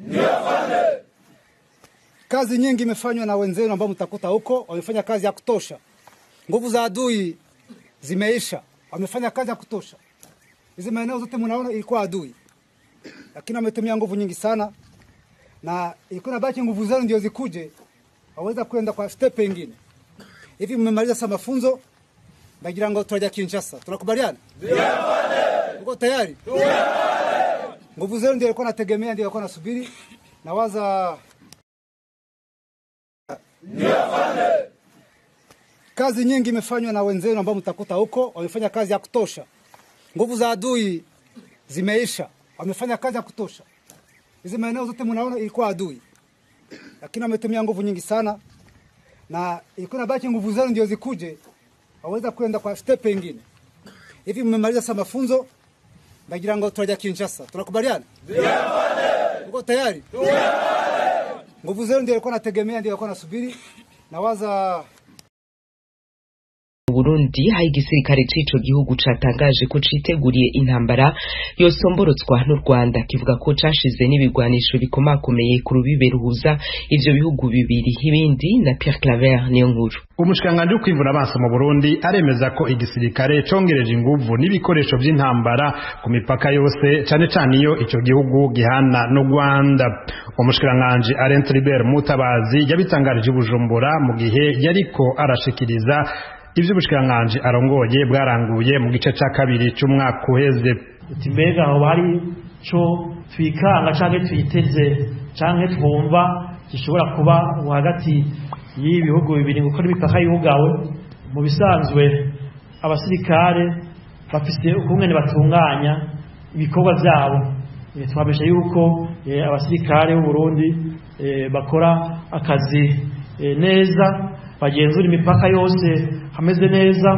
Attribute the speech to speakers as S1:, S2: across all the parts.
S1: Ndio afande. Kazi nyingi imefanywa na wenzenu ambao mtakuta huko, wamefanya kazi ya kutosha. Nguvu za adui zimeisha, wamefanya kazi ya kutosha. Hizi maeneo zote mnaona ilikuwa adui, lakini wametumia nguvu nyingi sana, na ilikuwa inabaki nguvu zenu ndio zikuje waweza kwenda kwa step nyingine. Hivi mmemaliza sasa mafunzo, ndagira ngo turaja Kinshasa. Tunakubaliana? Ndio afande. Uko tayari? Ndio afande. Nguvu zenu ndio ilikuwa nategemea, ndio ilikuwa nasubiri. Nawaza. Ndio afande. Kazi nyingi imefanywa na wenzenu ambao mtakuta huko, wamefanya kazi ya kutosha. Nguvu za adui zimeisha, wamefanya kazi ya kutosha. Hizi maeneo zote mnaona ilikuwa adui, lakini wametumia nguvu nyingi sana, na ilikuwa inabaki nguvu zenu ndio zikuje waweza kwenda kwa step nyingine. Hivi mmemaliza sasa mafunzo, ndagira ngo turaja Kinshasa. Tunakubaliana? Ndio afande. Uko tayari? Ndio afande. Nguvu zenu ndio ilikuwa nategemea, ndio ilikuwa nasubiri. Nawaza.
S2: Burundi hari igisirikare c'ico gihugu catangaje ko citeguriye intambara yosomborotswa n'u Rwanda, kivuga ko cashize n'ibigwanisho bikomakomeye ku rubibe ruhuza ivyo bihugu bibiri. Ibindi na Pierre Claver niyo nkuru.
S3: Umushikiranganji w'ukwivuna abansi mu Burundi aremeza ko igisirikare congereje inguvu n'ibikoresho vy'intambara ku mipaka yose, cane cane iyo ico gihugu gihana n'u Rwanda. Umushikiranganji Alain Tribert Mutabazi yabitangarije i Bujumbura mu gihe yariko arashikiriza ivyo ubushikiranganji arongoye bwaranguye mu gice ca kabiri c'umwaka uheze.
S4: Uti mbega aho hari co twikanga canke twiteze canke twumva gishobora kuba hagati y'ibihugu bibiri kuko n'imipaka yugawe? Mu bisanzwe abasirikare bafise ukungene batunganya ibikorwa vyabo. Twabesha yuko abasirikare b'u Burundi bakora akazi neza, bagenzura imipaka yose hameze neza,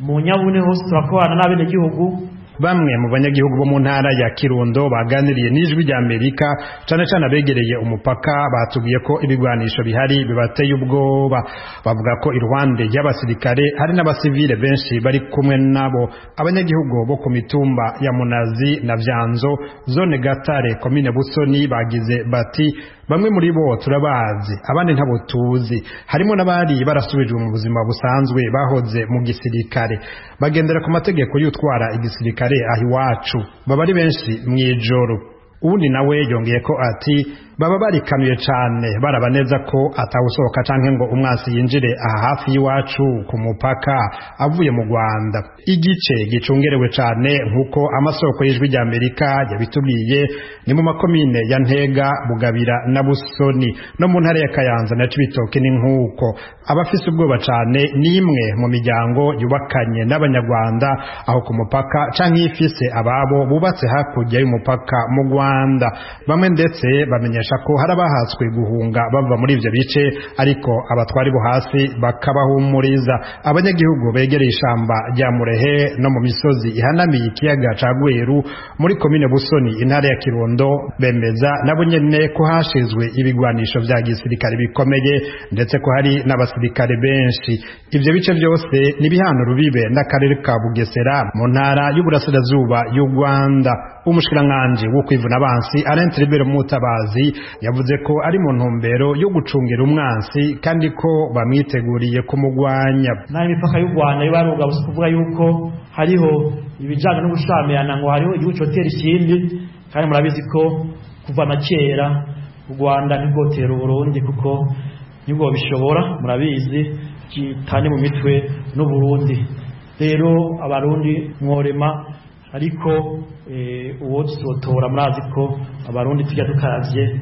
S4: mu nyabune hose turakorana n'abenegihugu.
S3: Bamwe mu banyagihugu bo mu ntara ya Kirundo baganiriye n'Ijwi rya Amerika, cane cane abegereye umupaka, batubwiye ko ibigwanisho bihari bibateye ubwoba. Bavuga ko iruhande y'abasirikare hari n'abasivile benshi bari kumwe nabo. Abanyagihugu bo ku mitumba ya Munazi na Vyanzo, zone Gatare, komine Busoni, bagize bati: bamwe muri bo turabazi, abandi ntabo tuzi. Harimo n'abari barasubijwe mu buzima busanzwe bahoze mu gisirikare, bagendera ku mategeko y'utwara igisirikare aho iwacu, baba ari benshi mw'ijoro. Uwundi nawe yongeye ko ati: baba barikanuye cane, baraba neza ko atawusohoka canke ngo umwansi yinjire aha hafi y'iwacu ku mupaka avuye mu Rwanda. Igice gicungerewe cane nk'uko amasoko y'Ijwi rya Amerika yabitubwiye ni mu makomine ya Ntega, Bugabira na Busoni, no mu ntara ya Kayanza na Cibitoke ni nk'uko. Abafise ubwoba cane ni imwe mu miryango yubakanye n'Abanyarwanda aho ku mupaka canke ifise ababo bubatse hakurya y'umupaka mu Rwanda. Bamwe ndetse bamenyesha ko hari abahatswe guhunga bava muri ivyo bice, ariko abatwari bo hasi bakabahumuriza. Abanyagihugu begereye ishamba rya Murehe no mu misozi ihanamiye ikiyaga ca Gweru muri komine Busoni, intara ya Kirundo, bemeza nabo nyene ko hashizwe ibigwanisho vya gisirikare bikomeye, ndetse ko hari n'abasirikare benshi. Ivyo bice vyose ni bihano rubibe n'akarere ka Bugesera mu ntara y'uburasirazuba y'u Rwanda. Umushikiranganji wo kwivuna abansi Alain Tribert Mutabazi yavuze ko ari mu ntumbero yo gucungira umwansi kandi ko bamwiteguriye kumugwanya.
S4: Nayo imipaka y'u Rwanda yo baruga, kuvuga yuko hariho ibijanye no gushamirana ngo hariho igihugu cotera ikindi, kandi murabizi ko kuva na kera u Rwanda ntirwotera Uburundi kuko nibwo bishobora, murabizi kitane mu mitwe n'u Burundi. Rero Abarundi mworema, ariko uwo tuzotora murazi ko Abarundi tujya dukaravye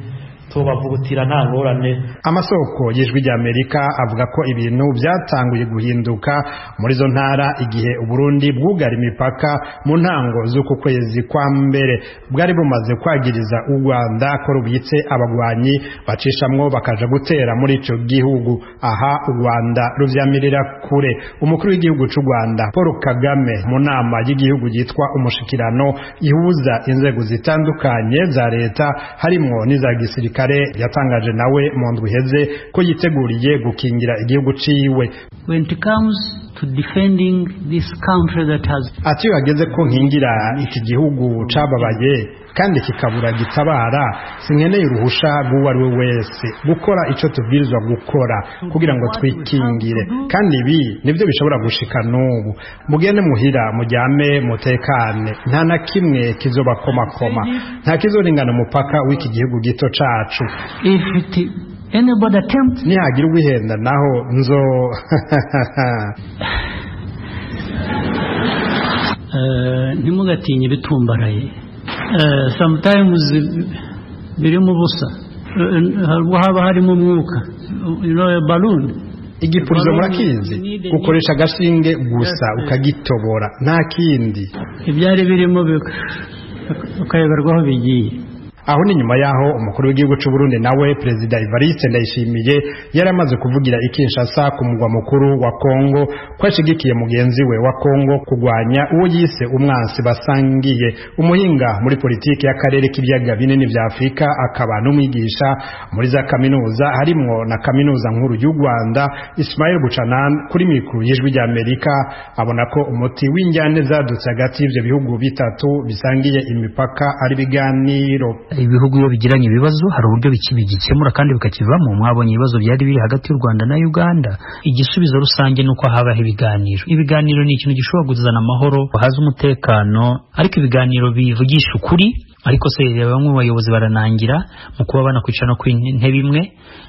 S4: tubavugutira nta ngorane.
S3: Amasoko y'Ijwi rya Amerika avuga ko ibintu byatanguye guhinduka muri zo ntara igihe Uburundi bwugara imipaka mu ntango z'uku kwezi kwa mbere. Bwari bumaze kwagiriza u Rwanda ko rubitse abagwanyi bacishamwo bakaja gutera muri ico gihugu. Aha u Rwanda ruvyamirira kure. Umukuru w'igihugu c'u Rwanda Paul Kagame mu nama y'igihugu yitwa Umushikirano ihuza inzego zitandukanye za leta harimwo n'iza gisirikare, yatangaje nawe mu ndwi iheze ko yiteguriye gukingira igihugu ciwe.
S5: When it comes to defending this country that has.
S3: Ati iyo hageze ko nkingira iki gihugu cababaye kandi kikabura gitabara, sinkeneye uruhusha rw'uwo ari we wese gukora ico tubwirizwa gukora kugira ngo twikingire, kandi ibi nibyo bishobora gushika n'ubu. Mugende muhira mujyame mutekane, nta na kimwe kizobakomakoma, nta kizoringana umupaka w'iki gihugu gito cacu.
S5: If it anybody attempts,
S3: nihagira uwihenda naho nzo
S5: ntimugatinye ibitumbaraye. Sometimes birimo ubusa, haba harimo umwuka, you know, a balloon.
S3: Igipurizo murakizi, ukoresha agashinge gusa ukagitobora, nta kindi.
S5: Ibyari birimo ukayoberwa aho bigiye.
S3: Aho ni nyuma yaho umukuru w'igihugu cy'u Burundi nawe Perezida Evariste Ndayishimiye yaramaze kuvugira i Kinshasa ku mugwa mukuru wa Kongo ko ashigikiye mugenzi we wa Kongo kugwanya uwo yise umwansi basangiye. Umuhinga muri politiki y'akarere k'ibiyaga binini vya Afurika akaba n'umwigisha muri za kaminuza harimwo na kaminuza nkuru y'u Rwanda, Ismail Buchanan, kuri mikoro y'Ijwi rya Amerika abona ko umuti w'injyane zadutse hagati y'ivyo bihugu bitatu bisangiye imipaka ari biganiro.
S6: Ibihugu iyo bigiranye ibibazo hari uburyo bigikemura kandi bikakivamo. Mwabonye ibibazo byari biri hagati y'u Rwanda na Uganda. Igisubizo rusange nuko habaho ibiganiro. Ibiganiro ni ikintu gishobora kuzana amahoro, haza umutekano, ariko ibiganiro bivugisha ukuri. Ariko se bamwe mu bayobozi baranangira mu kuba banakwicara no ku ntebe imwe,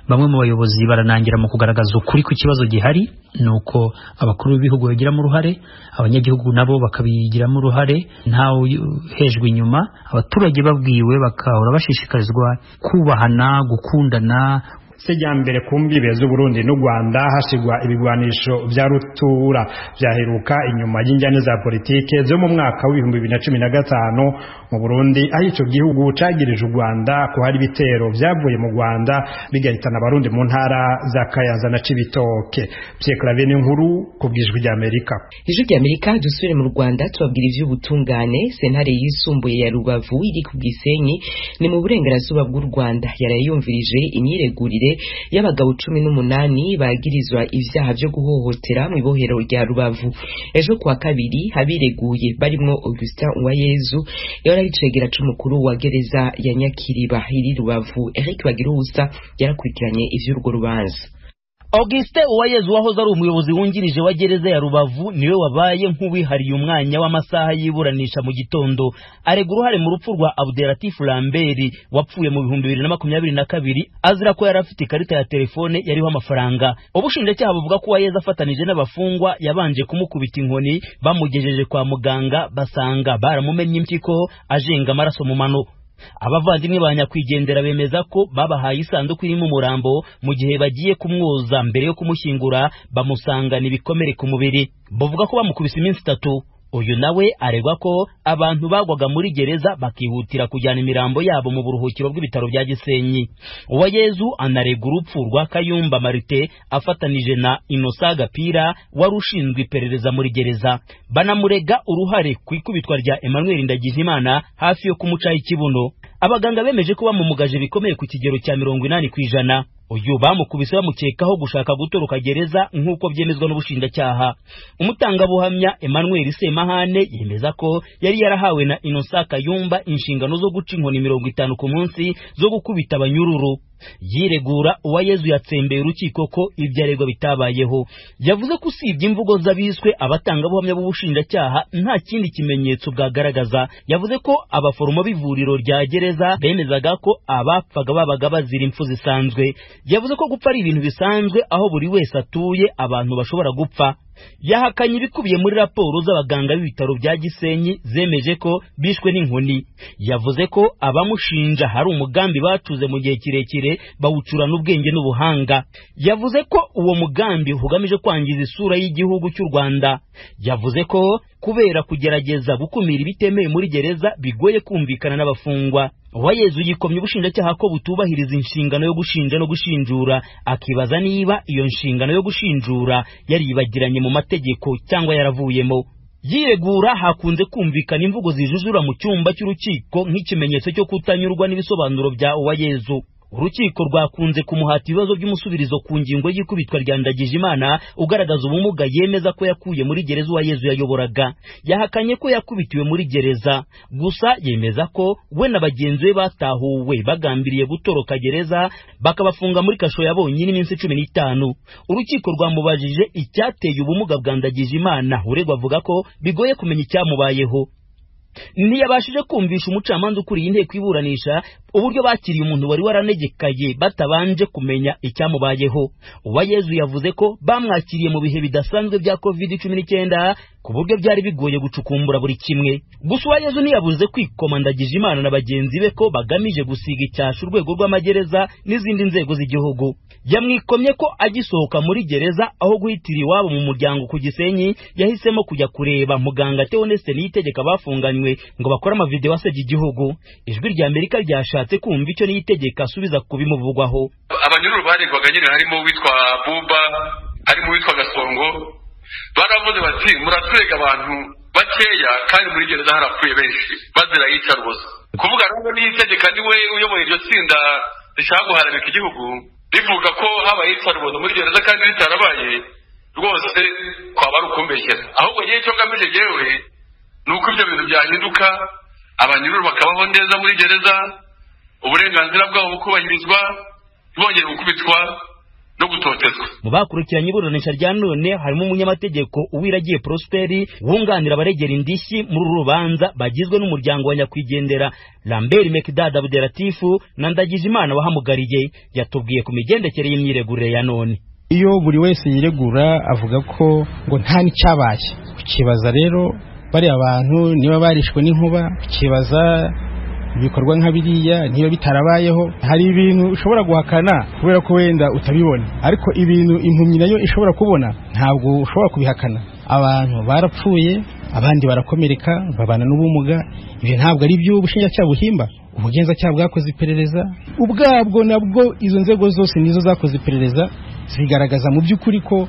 S6: bamwe mu bayobozi baranangira mu kugaragaza ukuri ku kibazo gihari. Nuko abakuru b'ibihugu bagiramo uruhare, abanyagihugu nabo bakabigiramo uruhare, ntawe uhejwe inyuma. Abaturage babwiwe bakahora bashishikarizwa kubahana, gukundana.
S3: Sejyambere ku mbibe z'u Burundi n'u Rwanda hashigwa ibigwanisho vya rutura vyaheruka inyuma y'injyane za politike zo mu mwaka w'ibihumbi 2015 mu Burundi, aho ico gihugu cagirije u Rwanda ko hari ibitero vyavuye mu Rwanda bigahitana abarundi mu ntara za Kayanza na Cibitoke. Pierre Claver Nkuru ku bw'Ijwi rya Amerika.
S2: Ijwi rya Amerika. Dusubire mu Rwanda tubabwira ivy'ubutungane. Sentare yisumbuye ya Rubavu iri ku Gisenyi ni mu burengerazuba bw'u Rwanda yarayumvirije imyiregurire y'abagabo 18 bagirizwa ivyaha vyo guhohotera mu ibohero rya Rubavu. Ejo kuwa kabiri abireguye barimwo Augustin Uwayezu yari aricegera c'umukuru wa gereza ya Nyakiriba iri Rubavu. Eric Bagiruwusa yarakurikiranye ivy'urwo rubanza.
S7: Auguste Uwayezu wahoze ari umuyobozi wungirije wa gereza ya Rubavu niwe wabaye nk'uwihariye umwanya w'amasaha y'iburanisha mu gitondo. Arega uruhare mu rupfu rwa Abdelatif Lambert wapfuye mu 2022 azira ko yari afite ikarita ya telefone yariho amafaranga. Ubushinjacyaha buvuga ko Uwayezu afatanije n'abafungwa yabanje kumukubita inkoni, bamugejeje kwa muganga basanga baramumennye impyiko ajenga amaraso mu mano. Abavandimwe ba nyakwigendera bemeza ko babahaye isanduku irimo umurambo mu gihe bagiye kumwoza mbere yo kumushyingura bamusangana ibikomere ku mubiri. Bavuga ko bamukubise iminsi 3. Uyu nawe aregwa ko abantu bagwaga muri gereza bakihutira kujyana imirambo yabo mu buruhukiro bw'ibitaro bya Gisenyi. Uwayezu anarega urupfu rwa Kayumba Marite afatanije na Innocent Gapira wari ushinzwe iperereza muri gereza. Banamurega uruhare ku ikubitwa rya Emmanuel Ndagijimana hafi yo kumucaho ikibuno. Abaganga bemeje ko bamumugaje bikomeye ku kigero cya 80%. Uyu bamukubise bamukekaho gushaka gutoroka gereza nk'uko byemezwa n'ubushinjacyaha. Umutangabuhamya Emmanuel Semahane yemeza ko yari yarahawe na Innocent Kayumba inshingano zo guca inkoni 50 ku munsi zo gukubita abanyururu. Yiregura Uwayezu yatsembeye urukiko ko ibyo aregwa bitabayeho. Yavuze ko usibye imvugo z'abiswe abatangabuhamya b'ubushinjacyaha nta kindi kimenyetso bwagaragaza. Yavuze ko abaforomo b'ivuriro rya gereza bemezaga ko abapfaga babaga bazira impfu zisanzwe. Yavuze ko gupfa ari ibintu bisanzwe aho buri wese atuye abantu bashobora gupfa. Yahakanye ibikubiye muri raporo z'abaganga b'ibitaro bya Gisenyi zemeje ko bishwe n'inkoni. Yavuze ko abamushinja hari umugambi bacuze mu gihe kirekire bawucurana ubwenge n'ubuhanga. Yavuze ko uwo mugambi ugamije kwangiza isura y'igihugu cy'u Rwanda. Yavuze ko kubera kugerageza gukumira ibitemewe muri gereza bigoye kumvikana n'abafungwa. Uwayezu yikomye ubushinjacyaha ko butubahiriza inshingano yo gushinja no gushinjura, akibaza niba iyo nshingano yo gushinjura yaribagiranye mu mategeko cyangwa yaravuyemo. Yiregura hakunze kumvikana imvugo zijujura mu cyumba cy'urukiko nk'ikimenyetso cyo kutanyurwa n'ibisobanuro bya Uwayezu. Urukiko rwakunze kumuhata ibibazo by'umusubirizo ku ngingo y'ikubitwa rya Ndagijimana ugaragaza ubumuga yemeza ko yakuye muri gereza Uwayezu yayoboraga. Yahakanye ko yakubitiwe muri gereza, gusa yemeza ko we na bagenzi be batahuwe bagambiriye gutoroka gereza bakabafunga muri kasho yabonye n'iminsi 15. Urukiko rwamubajije icyateye ubumuga bwa Ndagijimana, uregwa avuga ko bigoye kumenya icyamubayeho. Ntiyabashije kumvisha umucamanza ukuriye inteko iburanisha uburyo bakiriye umuntu wari waranegekaye batabanje kumenya icyamubayeho. Uwayezu yavuze ko bamwakiriye mu bihe bidasanzwe bya COVID-19 ku buryo byari bigoye gucukumbura buri kimwe. Gusa Uwayezu ntiyabuze kwikoma Ndagijimana na bagenzi be ko bagamije gusiga icyasha urwego rw'amagereza n'izindi nzego z'igihugu. Yamwikomye ko agisohoka muri gereza aho guhitira iwabo mu muryango ku Gisenyi yahisemo kujya kureba muganga Theoneste Niyitegeka bafunganywe ngo bakore amavideo asebya igihugu. Ijwi rya Amerika ryashatse kumva icyo Niyitegeka asubiza kubimuvugwaho.
S8: Abanyururu baregwaga nyine harimo uwitwa Buba, harimo uwitwa Gasongo, baravuze bati muraturega abantu bakeya kandi muri gereza harapfuye benshi bazira iyicarubozo. Kuvuga rero Niyitegeka niwe uyoboye iryo tsinda rishaka guharabika igihugu, rivuga ko habaye iyicarubozo muri gereza kandi ritarabaye, rwose kwaba ari ukumbeshyera. Ahubwo ngewe icyo ngamije yewe ni uko ibyo bintu byahinduka, abanyururu bakabaho neza muri gereza, uburenganzira bwabo bukubahirizwa, ntibongere gukubitwa no gutotezwa.
S7: Mu bakurikiranye iburanisha rya none harimo umunyamategeko Uwiragiye Prosperi wunganira abaregera indishyi muri uru rubanza bagizwe n'umuryango wa nyakwigendera Lambert Mekdad Abderatifu na Ndagijimana wahamugariye. Yatubwiye ku migendekere y'imyiregurire ya none.
S9: Iyo buri wese yiregura avuga ko ngo nta n'icyabaye, ukibaza rero bariya abantu niba barishwe n'inkuba, ukibaza ibikorwa nka biriya niba bitarabayeho. Hari ibintu ushobora guhakana kubera ko wenda utabibona, ariko ibintu impumyi nayo ishobora kubona ntabwo ushobora kubihakana. Abantu barapfuye, abandi barakomereka, babana n'ubumuga. Ibyo ntabwo ari byo ubushinjacyaha buhimba. Ubugenzacyaha bwakoze iperereza ubwabwo, nabwo izo nzego zose nizo zakoze iperereza zigaragaza mu by'ukuri ko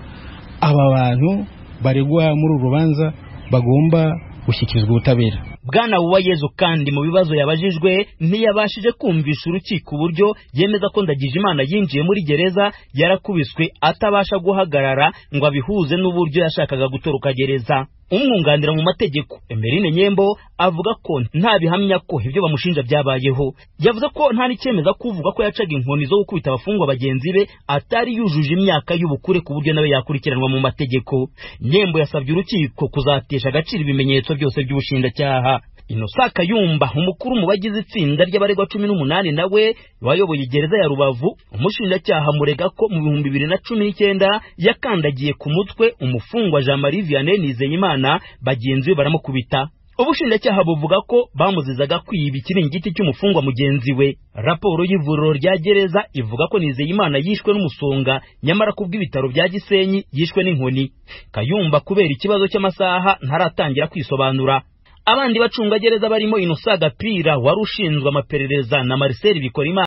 S9: aba bantu baregwa muri uru rubanza bagomba gushyikirizwa ubutabera.
S7: Bwana Uwayezu kandi mu bibazo yabajijwe ntiyabashije kumvisha urukiko uburyo yemeza ko Ndagijimana yinjiye muri gereza yarakubiswe atabasha guhagarara ngo abihuze n'uburyo yashakaga gutoroka gereza. Umwunganira mu mategeko Emeline Nyembo avuga ko nta bihamya ko ibyo bamushinja byabayeho. Yavuze ko nta n'icyemeza kuvuga ko yacaga inkoni zo gukubita abafungwa bagenzi be atari yujuje imyaka y'ubukure ku buryo nawe yakurikiranwa mu mategeko. Nyembo yasabye urukiko kuzatesha agaciro ibimenyetso byose by'ubushinjacyaha. Innocent Kayumba, umukuru mu bagize itsinda ry'abaregwa 18 nawe wayoboye gereza ya Rubavu, umushinjacyaha murega ko mu 2019 yakandagiye ku mutwe umufungwa Jean Marie Vianney Nizeyimana, bagenzi be baramukubita. Ubushinjacyaha buvuga ko bamuzizaga kwiba ikiringiti cy'umufungwa mugenzi we. Raporo y'ivuriro rya gereza ivuga ko Nizeyimana yishwe n'umusonga, nyamara kubw'ibitaro bya Gisenyi yishwe n'inkoni. Kayumba kubera ikibazo cy'amasaha ntaratangira kwisobanura. Abandi bacungagereza barimo Innocent Gapira wari ushinzwe amaperereza na Marcel Bikorimana